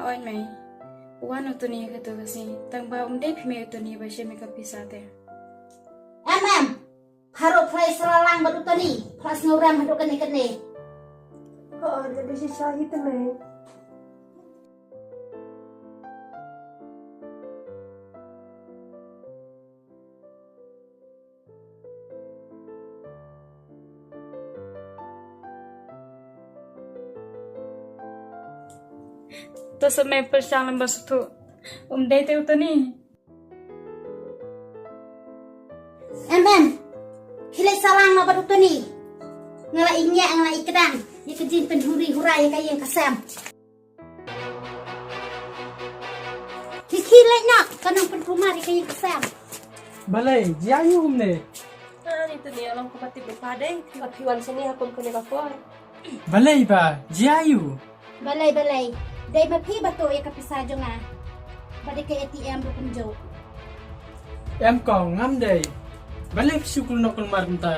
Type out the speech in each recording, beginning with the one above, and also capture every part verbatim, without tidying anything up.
Oi mei, wan u Tony katu ka sngi, tang ba um dei phi mei u Tony ba shem ïa ka pisa te. Em em, pharoh phlei sa la lang bad u Tony, phla sngew rem haduh kane kane. Oh, da da shisha hi te mei. To sa mei pyrshang lem ba suthu. Um dei te u Tony. Em em. Khie leit sa lang noh bad u Tony. Nga la i ngiah nga la i kdang ïa ka jingpynhuri hura ïa ka ïing ka sem. Khie khie leit noh, ka nang pynpumar ïa ka ïing ka sem. Balei, jia aïu kumne? Ani Tony, long kumba tip lypa dei, phi wan shane ha kum kane ka por. Balei ba, jia aïu? Balei balei. Dei ma phi ba tuh ïa ka pisa jong nga. Ba dei ka A T M ruh kumjuh. Em kong, ngam dei. Balei phi shu kulno kulmar mynta?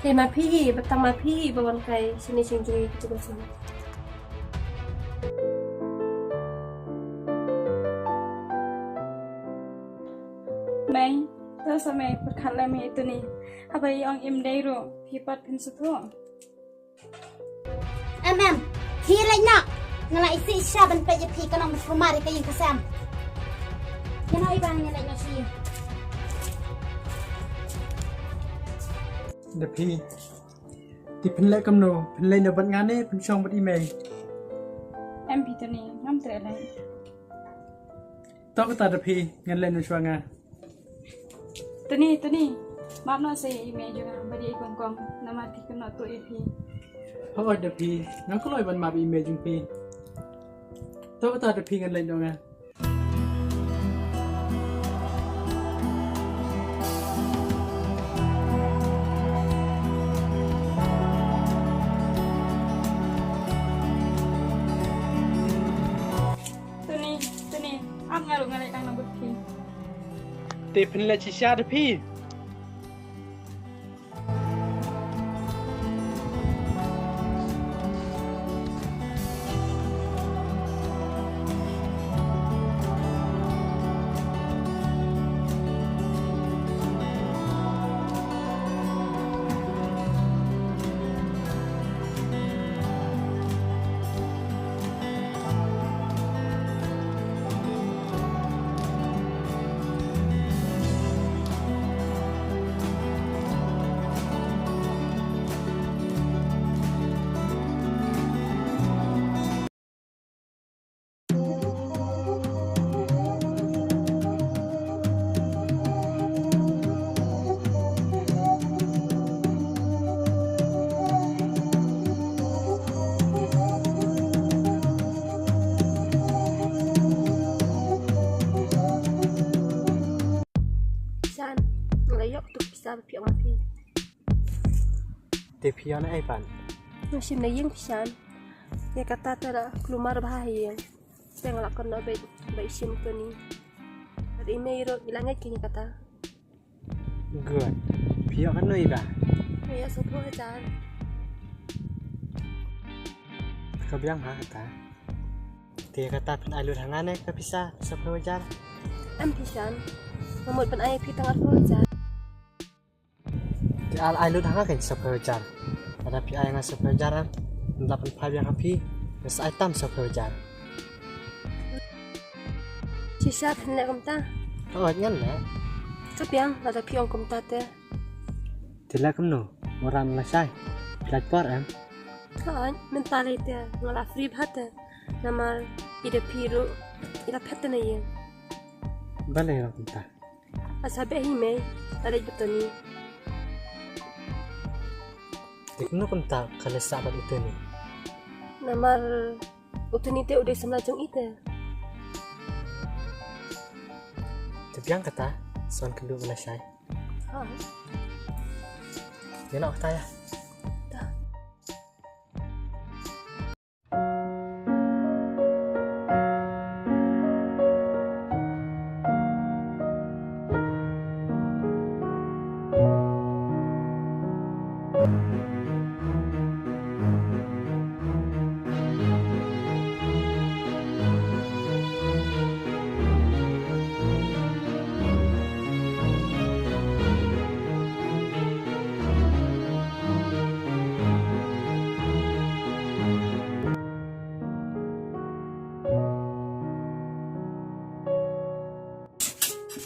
Dei ma phi hi, ba tang ma phi hi ba wan kai shane shnong jong ngi katu ka sngi. Mei, to sa mei pyrkhat lem ïa i Tony. Haba i ong im dei ruh, phi pat phin sngewthuh. Em em, khie leit noh. Nga la isih shisha ban peit ïa phi, ka nang pynpumar ïa ka ïing ka sem. Ïa noh i Bang, ïa leit noh shi. Da phi. Te phin leit kumno, phin leit noh bad nga ne phin shong bad i mei? Em phi Tony, ngam treh leit. To kata da phi, ngan leit noh shuwa nga. Tony, Tony, map noh sa ïa i mei jong nga bad ïa i kong kong, namar ki kynnoh tuh ïa phi. Hooid da phi, nga kloi ban map ïa i mei jong phi. To kata da phi, ngan leit noh nga. Tony, Tony, ap nga ruh nga leit lang noh bad phi. Te phin leit shisha da phi. Shan, nga la ïoh tu pisa ba phi ong ma phi. Te phi ïoh na ei pat? Nga shim na ïing phi Shan. Ïa kata te la kulmar bha ha ïing. Te nga la kynnoh beit ba i shim Tony. Bad i mei ruh i la ngeit kein ïa kata. Good. Phi ïoh katno i Bah? Nga ïoh saphew hajar. Ka biang ha kata. Te kata phin ai lut ha nga ne ka pisa saphew hajar? Em phi Shan. Nga mut ban ai phi tang arphew hajar. Te ai lut ha nga kein saphew hajar. Lada phi ai nga saphew hajar em, nga la pynphai biang ha phi. Nga sa ai tam saphew hajar. Shisha phin leh kumta? Hooid ngan leh. Ka biang lada phi ong kumta te. Te leh kumno? Wanrah lashai. Phi lait por em? Hooid, mynta lei te nga la free bha te. Namar i da phi ruh i la phet te na ïing. Balei ong kumta? Asa beh hi mei, ta leit bad u Tony. Te kumno kumta ka leit sah bad u Tony? Namar u Tony te u dei samla jong i te. Te biang kata, sa wan kynduh lashai. Ha. Ïa noh kata ïa. Ta.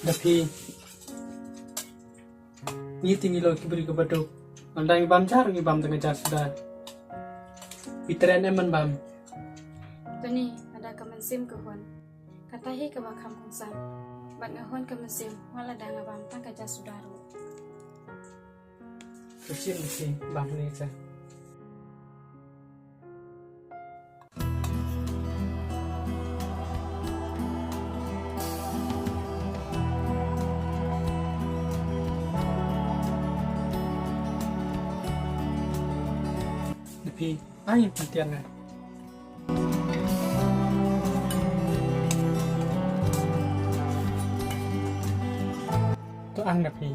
Da phi. Ngi te ngi long ki briew kiba duk. Ynda ngi bam ja ruh ngi bam da ka ja suda. Phi trei em ban bam? Tony, lada ka mynsiem ka hun, kata hi kaba kham kongsan. Bad nga hun ka mynsiem wat lada nga bam tang ka ja suda ruh. Ka sien ka sien bam ne sa. Da phi, ai pyntian nga. To ang da phi.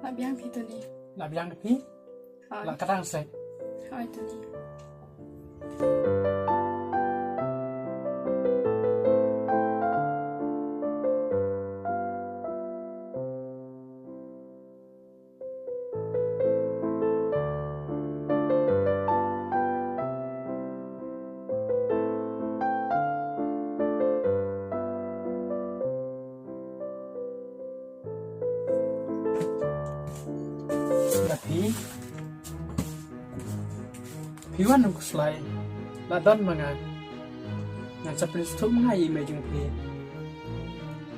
Lah biang phi Tony. Lah biang phi? Hooid. Lah kdang seh. Hooid Tony. Phi wan u khuslai la don ma nga. Ngan sa pynshai thung nga ïa i mei jong phi.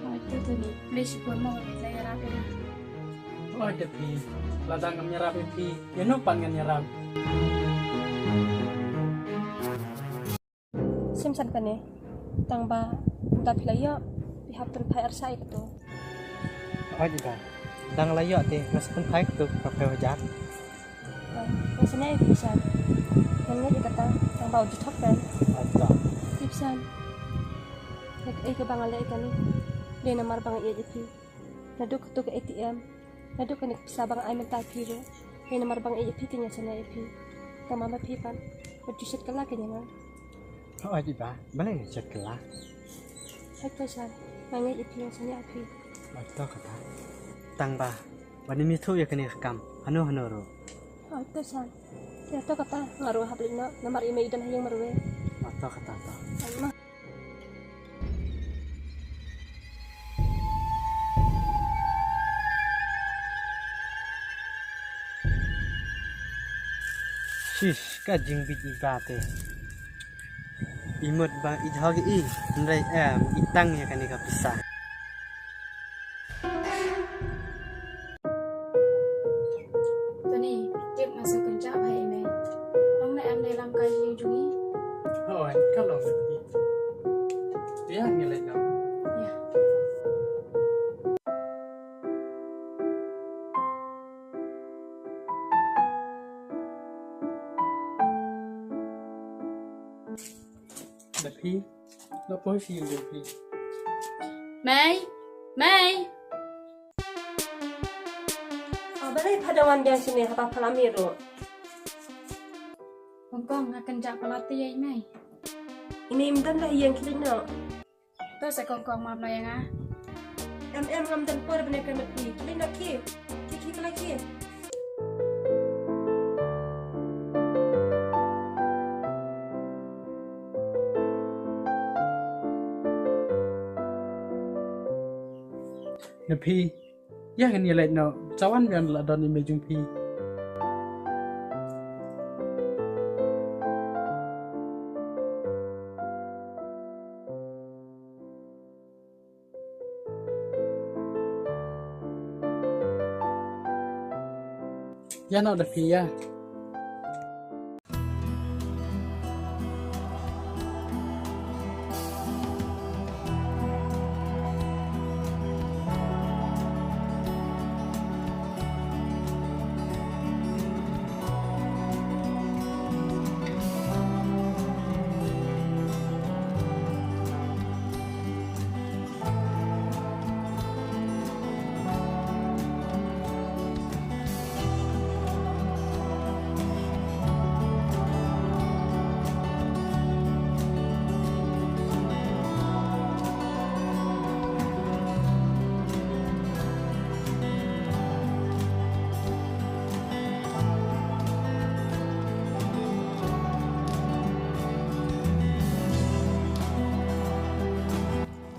Oi to Tony, please pun mo la ïarap ïa nga. Oi da phi, lada ngam ïarap ïa phi, ïa no pat ngan ïarap? Sim san kane, tang ba da phi la ïoh, phi hap pynphai arsa ïa kato. Oi da, dang la ïoh te nga sa pynphai kato ka phi hajar. Nga sngewsih ïa phi san. Ngan ngeit ïa kata tang ba u ju thok kan. Oi da. Ip san. Ïa kaei kaba nga leh ïa kane, dei namar ba nga ïeit ïa phi. Naduh kato ka A T M, naduh kane ka pisa ba nga ai mynta ïa phi ruh, dei namar ba nga ïeit ïa phi te nga sngewsih ïa phi. Tang ba ma phi pat wat ju shet kylla kein ïa nga. Hooid i ba, balei nga shet kylla? Hooid to san, nga ngeit ïa phi, nga sngewsih ïa phi. Hooid to kata. Tang ba wat nym ïathuh ïa kane ka kam hano hano ruh. Hooid to san. Ïa to kata, nga ruh hap leit noh namar i mei i don ha ïing marwei. Hooid to kata to. Hooid ma. Shish, ka jingbit i ba te. I mut ba i jhog i, hynrei em, i tang ïa kane ka pisa. Tony, tip nga shu kynjah bha ïa i mei. Tang ne em dei lam ka ïing jong ngi. Hooid, ka long ka ti. Ïa ngi leit noh. Ïa. Da phi, la poi shi ïing da phi. Mei, Mei. Oh, balei pha da wan biang shane haba pha la mih ruh? Kong kong, nga kynjah palat ïa i mei. I mei im don la ïa khie leit noh. To sa kong kong map noh ïa nga. Em em ngam don por ban ïakren bad phi. Khie leit noh khie. Khie khie khie khie. Na phi, ïa ngan ïa leit noh, sa wan biang la don i mei jong phi. Ïa noh da phi ïa.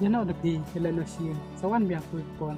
Ïa no da phi, ïa la no shi. Sa wan biang phi por.